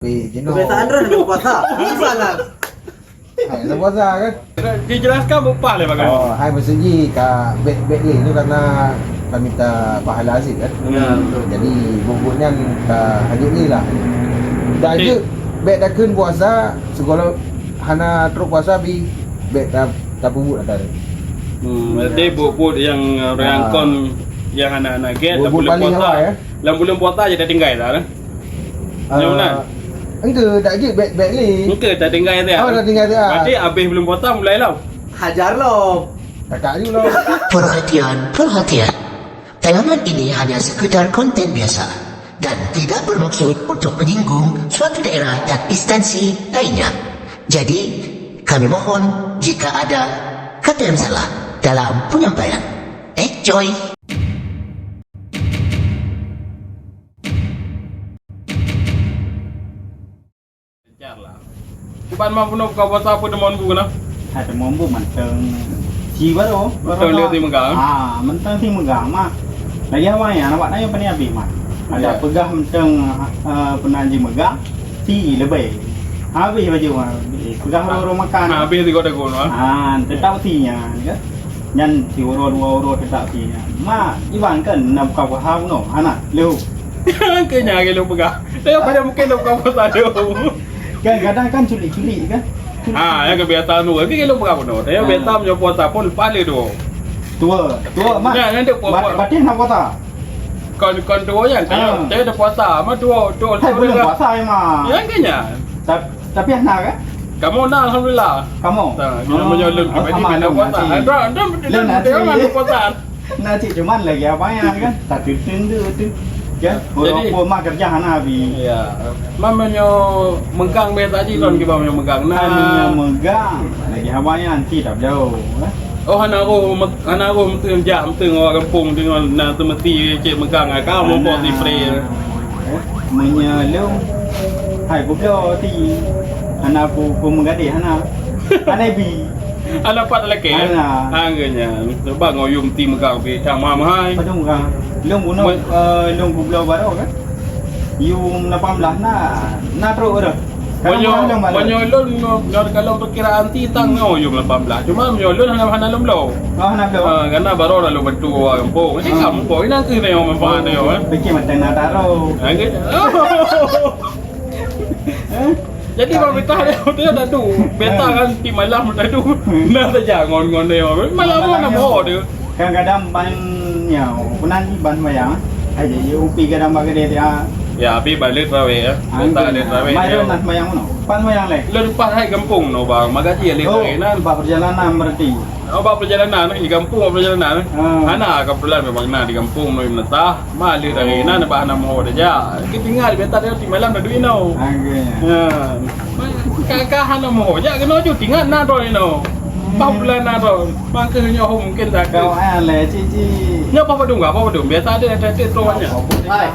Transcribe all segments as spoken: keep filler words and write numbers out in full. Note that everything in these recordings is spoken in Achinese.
Weh, jenuh. Kebiasaan droe nak puasa. Susah lah. Hai, nak puasa kan? Dijelaskan bukpah lé bagaimana. Oh, hai, maksud jih ka bèk, bèk lé tu karena ka mita pahala cit kan. Ya, betul. Jadi, buet-buet nyan ka hanjeuet lé lah. Dak jeuet, bèk takheun puasa, sigohlom hana trok puasa, bi bèk ta-, tapeubuet ata. Hmm, berarti buet-buet nyang, uh, Ah. kon nyang hana-hana gèt, Buet-buet lam buleuen paling puasa. Awai, ya? Lam buleuen puasa aja tatinggai dah, eh? Nyang meunan? Engke, dak jeuet bèk, bèk lé. Engke, tatinggai dah. Oh, tatinggai dah. Berarti abéh buleuen puasa mulai lom. Hajar lom. Kakak ju lom. Perhatian, perhatian. Tayangan ini hanya sekedar konten biasa dan tidak bermaksud untuk menyinggung suatu daerah dan instansi lainnya. Jadi, kami mohon jika ada kata yang salah dalam penyampaian. Enjoy! Lancar lah. Kiban ma bunoe buka puasa peue teumon bu keunoe? Ha, teumon bu mantong si baroe. Mantong lheueh si meugang? Ha, mantong si meugang mah. Lagèe awak nyan, awak nyan pane abéh mah. Ada Ya. peugah mantong, eh, peunan jimeugang, si leubeh. Habéh baju mah. Peugah uroe-uroe makan. Ha, habéh sigoe dagon mah. Ha, teutap si nyan, kan? Nyan siuroe dua uroe teutap si nyan. Ma, Iban kan na buka puasa bunoe? Hana, lheueh. Keu nyan lôn peugah. Tapi pada mungkin lôn buka puasa lheueh. Kan kadang kan culik-culik kan? Ah, nyang kebiasaan ureueng. Tapi lôn peugah bunoe. Tapi Ah. biasa meunyoe puasa pun leupah lé dua. Dua. Dua, Mat. Nyan, nyan dek puasa. Bat-, batin hana puasa. Kon, kon dua nyan. Tapi, Ah. tapi dah puasa. Ma dua, dua, Hai, dua bulan dah. puasa memang. Ya, kan nyan. Tap-, tapi hana kan? Kamoe na, alhamdulillah. Kamoe? Nah, kita Oh. meunyoe lôn Oh, pribadi sama bina dong, puasa. nanti. Ada, ada, Lôn ada, nanti. ada puasa. Nah, cit cuman lagèe abang nyan kan, tapi teuntèe tu. Kan? Jadi Walaupun mah kerja hana habis. Ya. Man meunyoe meugang biasa jih lôn kiban meunyoe meugang. Nah. Kan meunyoe meugang, lagèe abang nyan, nanti tak jauh, eh. Oh, hana roh, hana roh meuteun jak meuteun orang gampông deungon na teumeuti cit meugang ka Hana. meuboh sipri. Eh, meunyoe lôn, hai gubloe ti. Hana pu-, pu meugadeh, hana. Hana bi. Hana pat lakèe? Hana. Hana nyan. Cuba ngon yum ti meugang pi cang mahai. Padum ka. Lôn bunoe, Mei- eh, lôn gubloe baroe kan? Yum lapan belas na, na trok dah. Meunyoe, Kadang lôn baroe. meunyoe lôn, nyoe, nyoe kalau perkiraan ti tang nyoe yum lapan belas. Cuma meunyoe lôn hana, hana lôn bloe. Oh, hana bloe. Ah, karena baroe lalu bantu orang gampông. Ini Ah. gampông, ini ke nyoe manfaat nyoe, eh. Fikir macam nak taruh. Ah, gitu. Jadi bang Beta dia, dia dah tu. Beta kan ti malam dah tu. Nah saja ngon-ngon dia. Malam mana mau dia. Kadang-kadang ban nyoe, pernah ni ban wayang. Aja ye upi kadang bak kedai dia. Ya, tapi balik terawih ya. Beta ada terawih. Mai dia. Nak wayang mana? Pan wayang leh. Lepas hai gampông no bang, magaji alih Oh, terawih nan. Bak perjalanan berarti. Oh, bak perjalanan, di gampông bak perjalanan. Ah. Hana kebetulan memang na di gampông no meunetah. Mah lé dari nan bah hana moho dah jak. Kita tinggal di Beta dia di malam dah duit no. Okey. Ha. Kakak hana moho jak kena ju tinggal na droe no. Bah bulan na droe. Mangke nyoe mungkin tak. Kau ah le cici. Nyoe apa padum apa padum. Biasa ada ada ada tu banyak. Hai.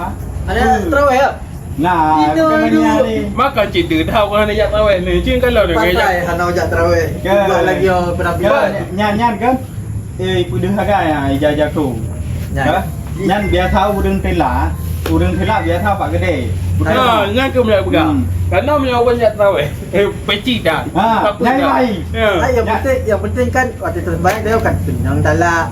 Ada terawih ya? Nah, itu kena dulu. Maka cit dah orang nak jak terawih ni. Cik kalau dah Pantai hana jak terawih. Buat lagi oh penampilan. Nyan nyan kan? Eh, ipeudeuh agak ya, ija-ija tu. Nyan. Ha? Nyan biasa ureueng tila, ureueng tila biasa bak keudè. Ha, nyan keuh meunyoe peugah. Hmm. Karena meunyoe ureueng jak terawih, eh, peci dah. Ha, nyan lain. Ya. Ah, yang penting, yang penting kan waktu tersembahyang dia kan tenang talak.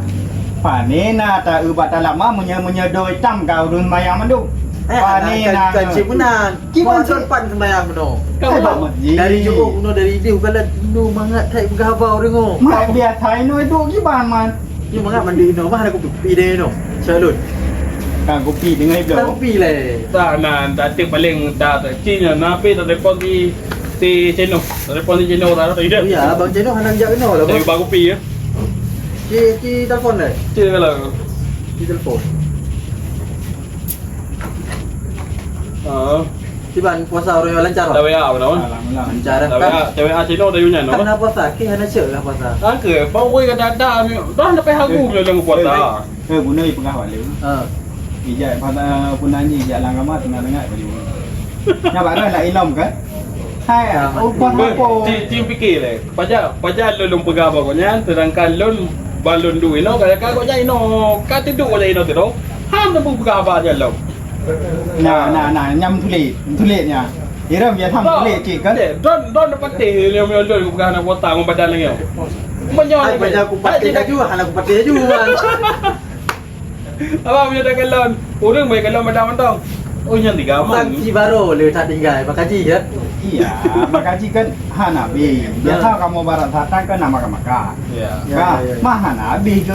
Pane na ta ubat talak mah meunyoe, meunyoe doi tam ka ureueng mayang mandum. Eh, pane kan, na kan cik meunan. Kiban cit pan sembahyang meunoe. Hai bak masjid. Dari jeuuk meunoe dari idéh bukan inoe mangat that peugah haba ureueng oh. Mak biasa inoe duek kiban man. Ni mangat mandi inoe mah ada kupi deh inoe. Salon. Kan kupi dengan iblo. Kan kupi leh. Tak na tak tik paling tak tak cina napi tak telepon di si Ceno. Telepon di Ceno tak ada. Ya, abang Ceno hana jak inoe lah. Dari bang kupi ya. Ci ci telepon deh. Ci kalau. Ci telepon. Ah. Kiban puasa ureueng lancar? Tawe ah, beuna. Lancar. Tawe ah, tawe ah Cino dah nyan. Kan puasa, ke hana cek lah puasa. Angke, bau wei kata dah, dah sampai hagu nyoe dalam puasa. Eh, guna peugah bak lé. Ha. Ijak pada pun nanya ijak lang kamar tengah-tengah baju. Nyak barang nak ilom kan? Hai, ah, ubah apa? Cing, cing fikir leh. Paja, paja lôn, lôn peugah bak gobnyan, sedangkan lôn ban lôn duek inoe, ka, ka gobnyan inoe, ka teuduek gobnyan inoe teudoh. Han teupeu peugah bak aja lom. Nah, nah, nah, nyang meutuléh, meutuléh nyan. Iram ya tham boleh cik kan? Don don patéh lé meunyo lôn geupeugah hana kuota ngon badan lagèe. Meunyo Hai lagèe. Badan aku patéh laju, hana aku patéh laju, Wan. Apa meunyo dak kalon? Ureueng mai kalon badan mantong. Oh nyan tiga amang. Sanksi baru le tak tinggal, Pak Haji kan? Iya, Pak Haji kan hana bi. Biasa kamu barat satan kan nama makan. Ya. Ka, ya, ya. Mah hana habéh ke,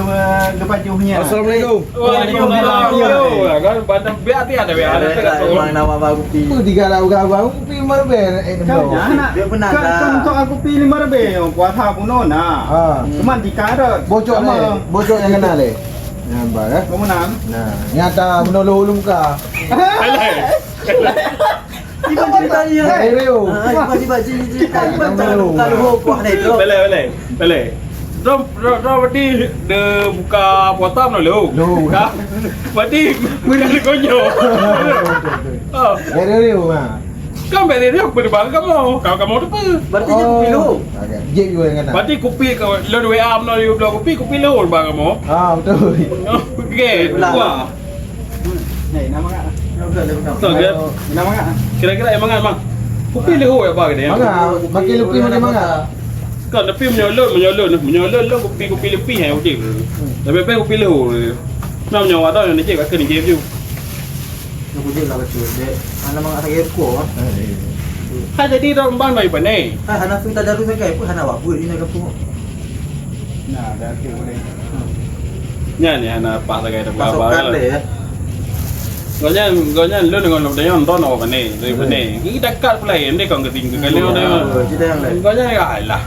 ke pajoh nyan. Assalamualaikum. Waalaikumsalam. Yo, kan, bandar biar tiada, biar ada. Memang nama Bang Upi. Apa tiga lah orang Bang Upi marbel, eh, Kan, no. Anak. Dia pernah kan, dah. Kan untuk aku pilih marbel, yang kuasa bunuh, nah. Ha. Cuman di karet. Bocok ni, bocok yang kenal, eh. Nampak, eh? Kamu menang. Nah, nyata bunuh lu, lu muka. Alah. Iban cerita dia. Eh, Rio. Ah, iban, iban cerita. Iban tak ada bukan roh kuah ni tu. Boleh, boleh. Boleh. Dom, dom, dom, berarti dia buka puasa mana lu? Lu. Dah. Berarti bukan dia konyo. Oh. Eh, Rio, Rio, ha. Kan beri dia aku beri barang kamu. Kalau kamu tu apa? Berarti dia kopi lu. Okey. Dia juga yang kena. Berarti kopi ke, lu W A mana lu block kopi, kopi lu barang kamu. Ah, betul. Okey, dua. Hei, nama ngak? Betul, dia. Nama ngak? Kira-kira yang mangat, Mang. Kopi leuhô ya, Bang, dia. Mangat, makin kopi makin mangat. Kan, tapi meunyoe lôn, meunyoe lôn, meunyoe lôn, lôn kopi, kopi leupie hai udép. Tapi pih kopi leuhô. Nah, meunyoe awak dah, ni cek, kat ni cek je. Aku je lah betul, dek. Anak mangat lagi ko, ah. Hai, jadi dah umban mai pané. Hai, hana su tadarus sagai, pun hana wabur ini kampung. Nah, dah tu boleh. Nyan ni hana paih sagai teuba-ba. Pasokan deh, ya. Gobnyan, gobnyan lôn ngon lôn nonton awak pané, dari pané. Kita kat pulai, dia kong keting ke kali. Gobnyan ya, alah.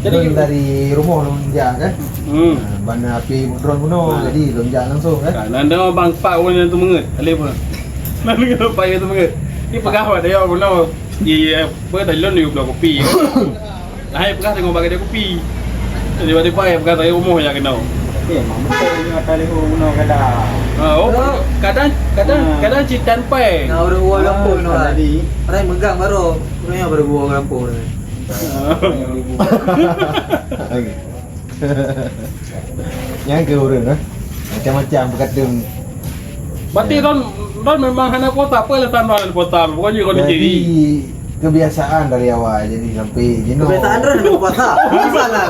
Jadi dari rumah lôn jak kan. Hmm. Nah, bana api drone bunuh, jadi lôn jak langsung kan. Kan anda bang pak orang yang tu mengut, alih pun. Nanti kalau pak itu mengut. Ni pegang awak dia bunuh. Iya, iya. Apa tadi lôn dia block kopi. Hai peugah tengok bagi dia kopi. Tiba-tiba ya peugah tadi rumoh ya kena. Eh, mampu ni atas leuhô guna kadang. Ha, oh, kadang kadang kadang cit tan pai. Nah, orang orang kampung tu. Tadi. Orang megang baru. Orang yang baru orang kampung tu. Okey. Nyang ke ureueng eh. Macam-macam berkata. Berarti Ron Ron memang hana kuasa apa alasan Ron hana kuasa. Pokoknya kau ni jadi. Kebiasaan dari awal jadi sampai jenuh. Kebiasaan Ron hana kuasa. Masalah.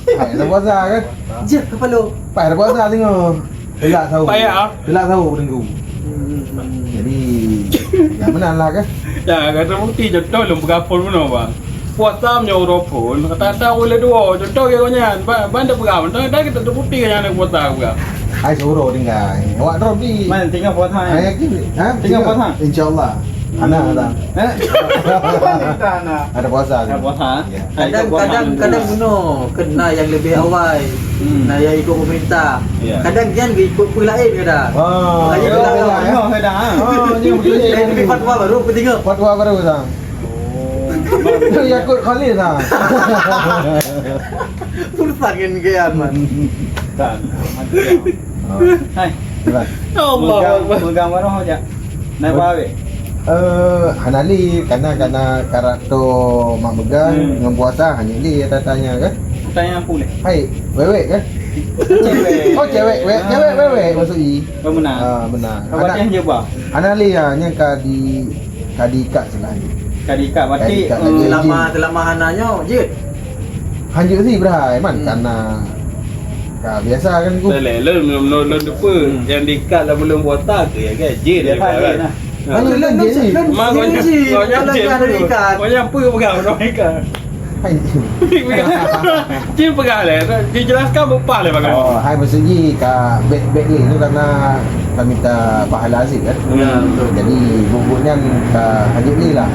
Hai, hana kuasa kan? Je kepala. Pai hana kuasa tengok. Gelak sahur. Payah. Gelak sahur minggu. Jadi yang mana lah kan? Ya, kata bukti contoh lom bergapul mana bang? Puasa menyuruh pun kata-kata oleh dua. Contoh ke kau nyan, ban dah berapa? Dah kita terbukti kan yang puasa juga. Hai suruh tinggal. Awak drop ni. Mana tinggal puasa? Hai yakin? Ha? Tinggal puasa? Insya-Allah. Anak ada. Eh? Ada puasa. Ada puasa. Ya. Kadang kadang kadang bunuh kena yang lebih awal. Hmm. Nah, yang ikut pemerintah. Ya. Kadang kan ikut pun lain kadang. Ah, makanya ya, bilang ya, ya, ya. Oh, ni betul. Yang lebih fatwa baru apa tengok? Fatwa baru sang. Oh. Yakut Khalil lah. Pulsa kan ke aman. Tak. Hai. Ya Allah. Megang, megang barang aja. Naik bawah. Eh, hana li, karena karena karakter mak megang dengan puasa hanya li tanya kan. Tanya apa leh? Hai, wewek kan? Cewek. Oh, cewek, wewek, cewek, wewek maksud i. Oh, benar. Ah, benar. Apa dia jawab? Hana li ya, nya ka di ka diikat sebenarnya. Ka diikat, berarti, eh, selama, selama hana nyoe jeuet? Hanjeuet sih, brai, man, karena ka biasa kan, ku. Lé, lé, lôn, lôn, lôn lupa. Hmm. Yang diikat dalam bulan puasa tu, ya kan? Jin dia kan? Biasa kan? Nah. Hanya lôn jin. Mak kau jin. Kau yang jin. Kau yang apa pegang, kau ikat? Hai. Cik peugah lé, dijelaskan bupah lé bagaimana. Oh, hai maksud jih ka bek-bek lé tu karena ka minta pahala aziz kan. Ya, betul. Jadi bubuih nyan ka hanjeuet lé lah.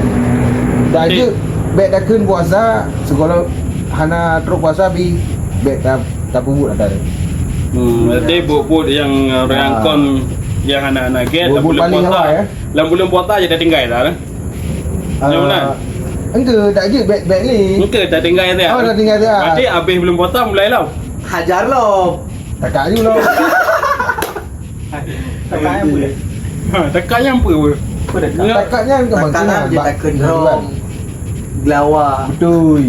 Dah jeuet bek takheun puasa, sekolah hana trok puasa bi bek ta tapeubuet ada. Hmm, berarti bubuih yang, uh, rangkon yang hana-hana get dalam bulan puasa. Dalam bulan puasa je dah tinggai dah kan? Yang mana? Engke tak jeuet bek-bek lé. Engke tak tinggai dah. Oh, dah tinggai dah. Berarti habis belum potong mulai lah. Hajar lah. Takak ju lah. Takak yang apa? Ha, takak yang apa? Takak yang ke bangkinan. Takak yang je takut rong. Gelawa. Betul.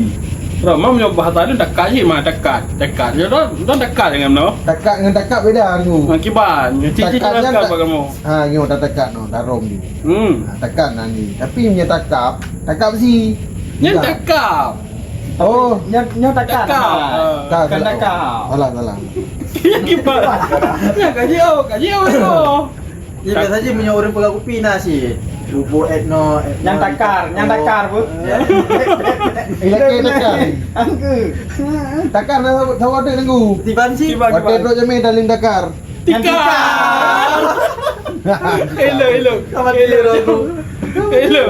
Dah, mam nyoe bahasa lôn takat cit, ma takat. Takat. Nyoe dah, dah takat dengan nyoe. Takat ngon takap beda, Teungku. Ha, kiban. Nyoe cit-cit takat nyan takap tak, bak kamoe. Ha, nyoe dah takat nyoe, dah rom nyoe. Hmm. Ha, takat nan ni. Tapi nyoe takap, takap si. Nyan takap. Oh. Nyoe, nyoe takat. Takap. Ha. Takap, bukan salah. Takap. Salah, salah. Kiban. Nyan kaji oh, kaji oh. Ya, biasa je meunyoe ureueng peugah kupi na cit. Lubuk etno, etno. Nyang takar, nyang takar, Bu. Ya. Eh, laki takar. Angke. Takar na sawa, sawa dek nunggu. Tiban cit. Kiban, kiban. Watèe trok jamé dalam takar. Tikar. Elok, elok. Sama elok, elok. Elok.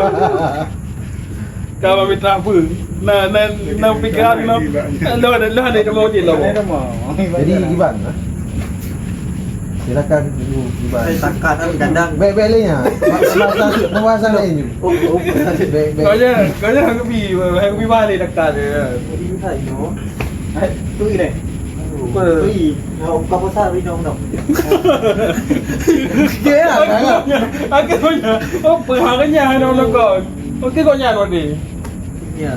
Ka mita apa? Na, na, na pikiran na. Lo ada, lo ada mau je lo. Jadi kiban, ha? Silakan dulu kiban. Eh, takat kan kadang. Baik-baik lainnya. Bahasa, bahasa lain je. Oh, oh. Baik-baik. Kau je, kau je aku bi, aku bi balik takat dia. Hai, tu ni. Apa? Ui, nak buka puasa hari ni, nak. Okey lah. Aku punya. Oh, perharinya ada orang kau. Okey, kau nyan tadi. Ya.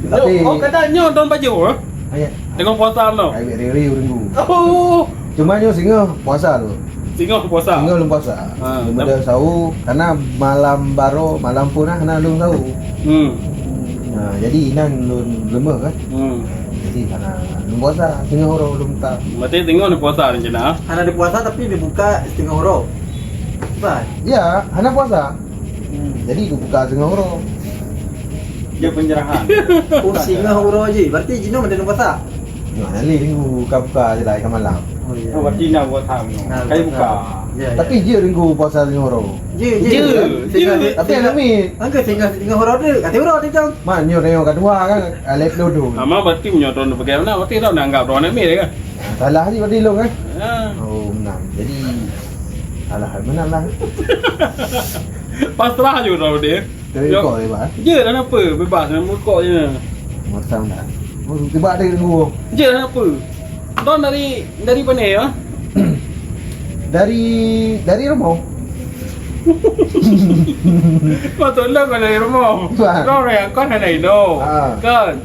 Tapi oh, kata nyoe don baju, ha? Ayat. Tengok puasa no. Ai, bek riri ureueng tu. Oh. Cuma nyoe singoh puasa tu. Singoh puasa. Singoh lôn puasa. Ha, lôn tapi beda sahur, karena malam baroe, malam pun hana lôn sahur. Hmm. Ha, jadi inan lôn leumeh kan. Hmm. Jadi hana lôn puasa, singoh uroe lôn buka. Berarti singoh ni puasa rencana? Hana dipuasa tapi dibuka setengah uroe. Bah. Ya, hana puasa. Hmm. Jadi dibuka setengah uroe. Dia penyerahan. Oh, setengah uroe je. Berarti jinoe ada puasa? Nyoe hana lé minggu ka buka je lah, ka malam. Oh, ya. Oh, berarti nak buat ham. Nah, kayu buka. Ya, ya. Tapi je minggu puasa setengah uroe. Je, je. Je, je. Tapi hana mit. Angka setengah, setengah uroe tu. Kata uroe tu, Cong. Man, nyoe, nyoe ka dua kan. Alif dua tu. Ama berarti nyoe tahun bagaimana? Berarti tahun anggap tahun mit kan? Salah je berarti long kan? Ya. Oh, menang. Jadi, alah, menang lah. Pasrah je udah dia. Dari kok dia, Bang? Je dah apa? Bebas nak mukok je. Macam dah. Oh, tiba ada dua. Je dah apa? Don dari, dari mana ya? Dari, dari rumah. Patut lah kalau dari rumah. Bang. Don yang kau hana ino. Ha. Kan?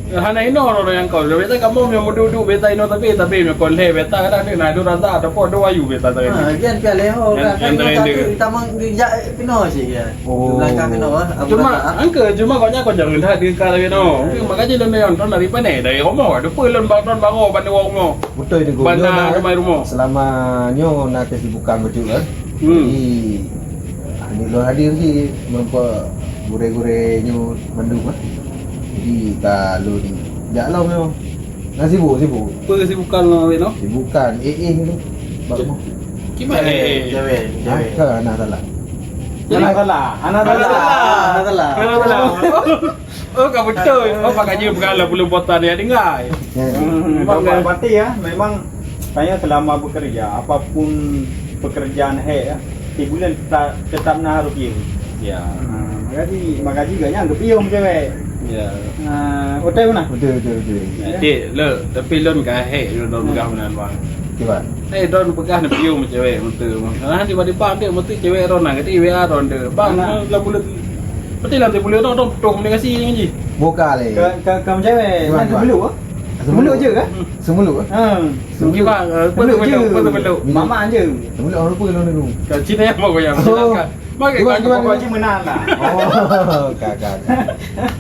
Hana inoe roh nyang kon. Biasa kamoe meunyoe meuduek-duek biasa inoe tapi, tapi meunyoe kon lhèe biasa kadang na dua rasa ataupun dua ayu biasa tadi. Ha, gian pih lhèe ho kan. Yang tadi dia. Tamang jak keunoe cit ya. Oh. Belakang keunoe, ah. Cuma angka, cuma kau nyan kau jangan dah dia kali no. Maka je lôn yang ton dari mana? Dari rumah. Ada pun lôn bak ton baru bandar rumah. Betul itu. Bandar rumah. Selama nyoe na kesibukan betul kan. Hmm. Jadi, ah, ni lôn hadir je merupa gurèe-gurèe nyoe mandum ah. Jadi ka lôn jak lom nyoe. Nah, sibuk, sibuk. Apa kesibukan lôn awet noh? Sibukan, eh, eh, ni. Bak rumah. Kiban eh, eh? Cewek, cewek. Angka anak salah. Jadi anak salah, anak salah. Anak salah. Anak salah. Oh, ka beutôi. Oh, pakai je bukan lah belum botan ya dengar. Ya. Hmm, Bapak Bupati ya, memang saya selama bekerja, apapun pekerjaan hek ya, tibulan tetap, tetap na rupiah. Ya. Ha, makajih, makajih gak nyang rupiah cewek. Ya. Ha, betul mana? Betul, betul, betul. Ya, cik, lo, tapi lôn ka hek lôn peugah meunan bang. Kiban. Eh, don peugah na pium cewek meute. Nah, tiba-tiba dia meute cewek ron nah, kata W A ron dia. Bang, lah bulut. Betul lah, bulut tu, tu, tu komunikasi dengan ji. Buka le. Ke, ke, ke cewek. Kiban, kiban. Seumulu, ah? Seumulu je, kan? Seumulu, ah? Ha. Seumulu. Kiban, eh, seumulu je. Seumulu, seumulu. Mama je. Seumulu orang pun lalu. Kat Cina yang mau yang. Oh. Silakan. Bagi kiban, kiban, kiban. Kau cuma nak lah. Oh, ka, ka, ka.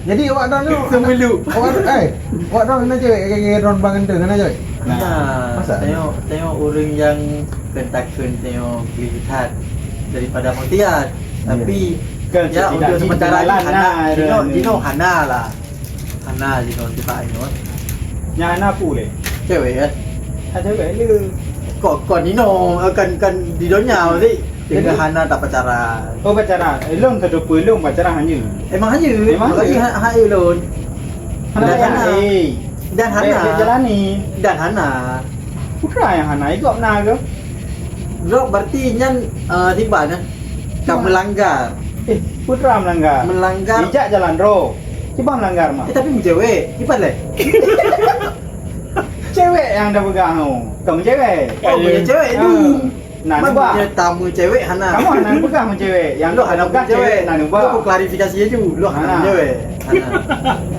Jadi awak don tu, seumulu. Awak, eh, awak don kena cewek, kena don bang tu, kena cewek. Nah, masa? Tengok, tengok orang yang kentakan tengok lebih lihat daripada maksiat. Ya. Tapi kan ya, untuk sementara ni hana, lah, Dino, Dino hana lah. Hana je ngon sifat nyoe. Nyang hana peue lé? Cewek kan? Ada cewek le. Kok, kok Dino kan, kan di donya mesti. Jadi hana tak pacaran. Oh, pacaran. Eh, lôn tak lupa lôn pacaran hanya. Emang hanya. Emang hanya. Makanya ha, ha, eh, lôn. Hana dan hana. Eh. Dan hana. Baik, jalani. Dan hana. Bukan yang hana, ikut pernah ke? Drop berarti nyan uh, tiba nah. Ka melanggar. Eh, putra melanggar. Melanggar. Dijak jalan roh. Kiban melanggar mah. Eh, tapi mencewek. Kiban leh. Cewek yang dah pegang tu. Bukan mencewek. Oh, punya cewek tu. Ah. Nah, nubak. Meunyoe tamu cewek hana. Kamoe hana peugah meucewek. Nyang lôn hana peugah cewek, cewek, nah, nubak. Lôn klarifikasi laju. Lôn hana meucewek. Hana.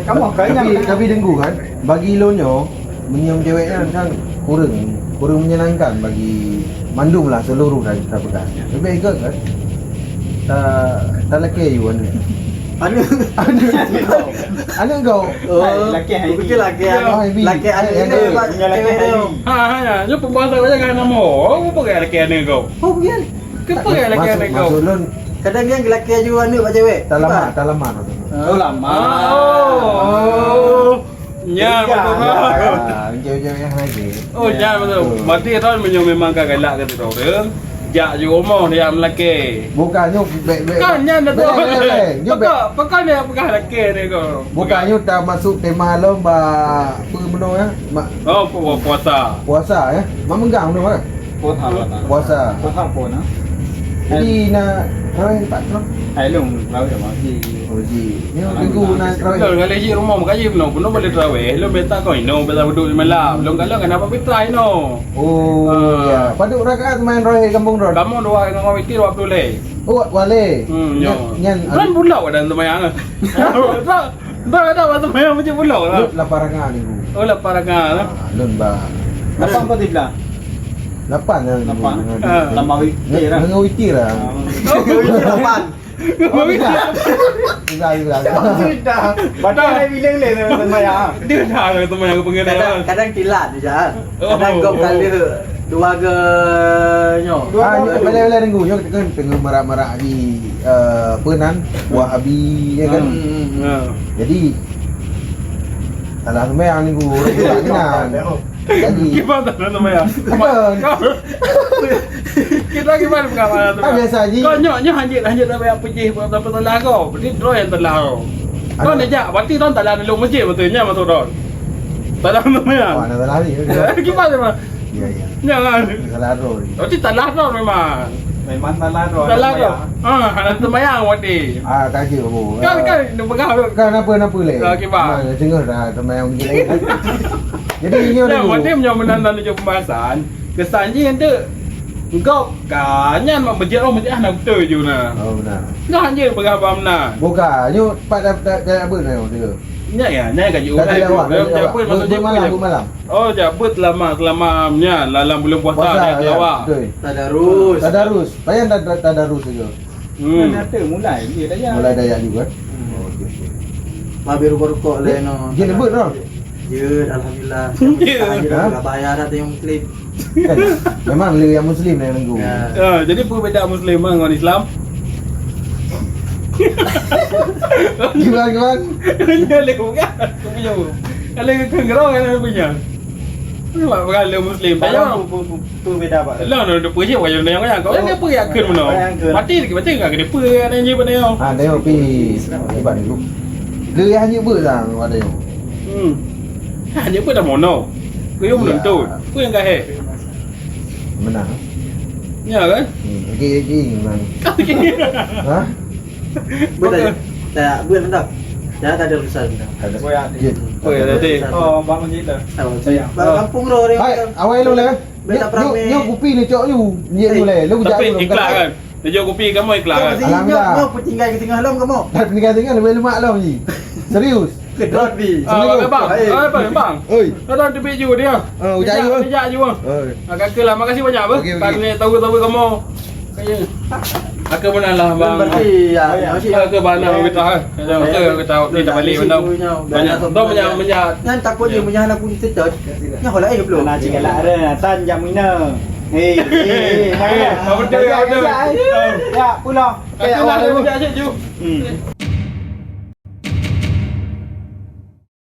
Kamoe kan tapi, tapi deungö kan, bagi lôn nyoe, meunyoe cewek nyan kan kureueng, kureueng menyenangkan bagi mandum lah seluruh dari kita peugah. Lebih baik kan? Ta, talakée yue aneuk. Aneuk. Aneuk. Aneuk kau. Oh, lakée hai. Bukan lakée. Oh, hai, bi. Lakée aneuk. Hai, ini, hai, Pak, punya lakée cewek hai. Dia. Ha, ha, ya. Nyoe pembahasan saya kan nama. Oh, apa gaya lakée aneuk kau? Oh, bukan. Kenapa gaya lakée aneuk kau? Maksud lôn, kadang dia lakée juga aneuk bak cewek. Tak lama, tak lama. Oh, lama. Oh. Nya, betul. Ah, cewek-cewek yang lagi. Oh, ya, betul. Berarti kan meunyoe memang ka galak ke tu, jak ju rumoh dia melakée. Bukan, nyoe bek, bek. Kan, nyan dah tu. Bek, bek, bek. Nyoe bek. Pokok, pokok dia peugah lakée ni kau. Bukan, nyoe tak masuk tema lom ba apa benda ya? Ma-, oh, pu-, puasa. Puasa ya. Mak megang tu kan? Puasa, puasa. Puasa. Puasa apa nah? Jadi nak raweh tempat tu? Hai, lôn raweh sama si. Oh, ji. Ni minggu nak raweh. Kalau kali ji rumah makaji penuh, penuh boleh raweh. Lôn minta kau ino, minta duduk di malam. Lôn kalau kenapa fitrah ino? Oh, ya. Padum rakaat main raweh kampung ron? Kamu dua dengan orang itu dua puluh leh. Oh, wale. Hmm, nyan, ya. Nyan, kan pulau ada sembahyang. Dah, dah, dah, masa main macam pulau lah. Lôn lapan rakaat ni, Bu. Oh, lapan rakaat lah. Ah, lôn ba. Lapan apa tiga? Lapan lah, Bu. Lapan. Ah. Tambah witir lah. Dengan witir lah. Ah. Oh, witir lapan. Oh, tidak. Tidak, tidak. Cerita. Batal hai bilang leh sama sembahyang. Dia dah ada sembahyang ke pengen. Kadang, kadang kilat je, ah. Kadang kau kali dua ke nyoh. Ah, nyoe, boleh, boleh, tunggu. Nyoe kita kan tengah marak-marak di, eh, apa nan? Wahabi, ya kan? Hmm, hmm, hmm. Jadi, salah sembahyang ni, guru. Orang buat ni kan. Jadi, gimana salah sembahyang? Bukan. Kita gimana pengawalan tu? Ah, biasa je. Kau nyoe, nyoe hanjit, hanjit sampai apa je, apa salah kau. Berarti droe yang salah kau. Kau nak jak, berarti droe salah dulu masjid, betul nya masuk droe. Salah sembahyang. Oh, ada salah ni. Gimana, Bang? Ya, ya. Jangan. Salah roh ni. Berarti salah roh memang. Memang salah roh. Salah roh. Ah, hana sembahyang berarti. Ah, tak je, oh. Kan, kan, dia pegang tu. Kan apa, apa leh? Ah, okey, bang. Nah, tengah dah sembahyang lagi. Jadi, ini orang berarti meunyoe meunan dan tujuh pembahasan, kesan jih nanti engkau kan nyan mak bejak roh, bejak hana betul je nah. Oh, benar. Nah, je pegang bang nah. Bukan, nyoe pat dah, dah, dah, apa dah, dia? Nyan ya, nyan kan je. Dah, dah, awak, dah, dah, awak. Maksud dia malam, malam. Oh, jak beuet selama, selama nyan, dalam bulan puasa, puasa, ya, ya, betul. Tadarus. Tadarus. Payah tad-, tad-, tadarus juga. Hmm. Kan ada mulai dia dayah. Mulai dayah juga. Hmm. Oh, okey, okey. Habis rukuk-rukuk lain, no. Dia lebut, no? Ya, alhamdulillah. Ya. Ha? Dah bayar dah tengok klip. Kan? Memang le yang muslim yang nunggu. Ya. Ah, jadi apa beda muslim ngon Islam? Gimana, gimana? Dia le bukan. Aku punya. Kalau ke gerau kan punya. Memang bukan le muslim. Dalam bu-, bu-, bu-, bu-, beda, Pak. Lah, nak depa je wayang yang kau. Kan apa yang akan mana? Mati lagi, mati enggak kena apa yang je pada yang. Ah, tengok pi. Hebat dulu. Le yang je apa dah ada yang. Hmm. Hanya apa dah mono? Kau yang menuntut. Apa yang kau hai? Menang. Ya kan? Hmm, okey, okey, menang. Ha? Buat tak? Tak, buat tak? Dah tak ada urusan dah. Tak ada. Buat. Jin. Oh, ya, tadi. Oh, bangun je dah. Tahu. Saya. Bak kampung roh dia. Hai, awai lu lah. Beta pramé. Nyo, nyo kupi ni cok you. Nyo, eh, you lah. Lu tapi jauh iklan kan? Dia jual kopi kamu iklan kan? Alhamdulillah. Nyo, nyo petinggai ke tengah lom kamu. Dah petinggai tengah lebih lemak lom ni. Serius. Kedot ni. Ah, Assalamualaikum. Bang. Hai. Ah, bang, bang. Oi. Kadang tebik ju dia. Ah, ucap ju. Bijak ju. Oi. Ah, kaka lah. Makasih banyak, bang. Okey, okey. Kami tahu-tahu kamu. Kaya. Aku mana lah, bang. Berarti, ya, ya. Aku mana kita, eh? Kita, kita, kita balik mana? Banyak. Dah banyak, banyak. Nyan takut je, banyak anak pun tetap. Nyan hola, eh, belum. Anak cik galak ada. Tan jam mina. Eh, eh, eh. Apa dia, apa dia? Ya, pulang. Aku nak ada bijak cik ju. Hmm.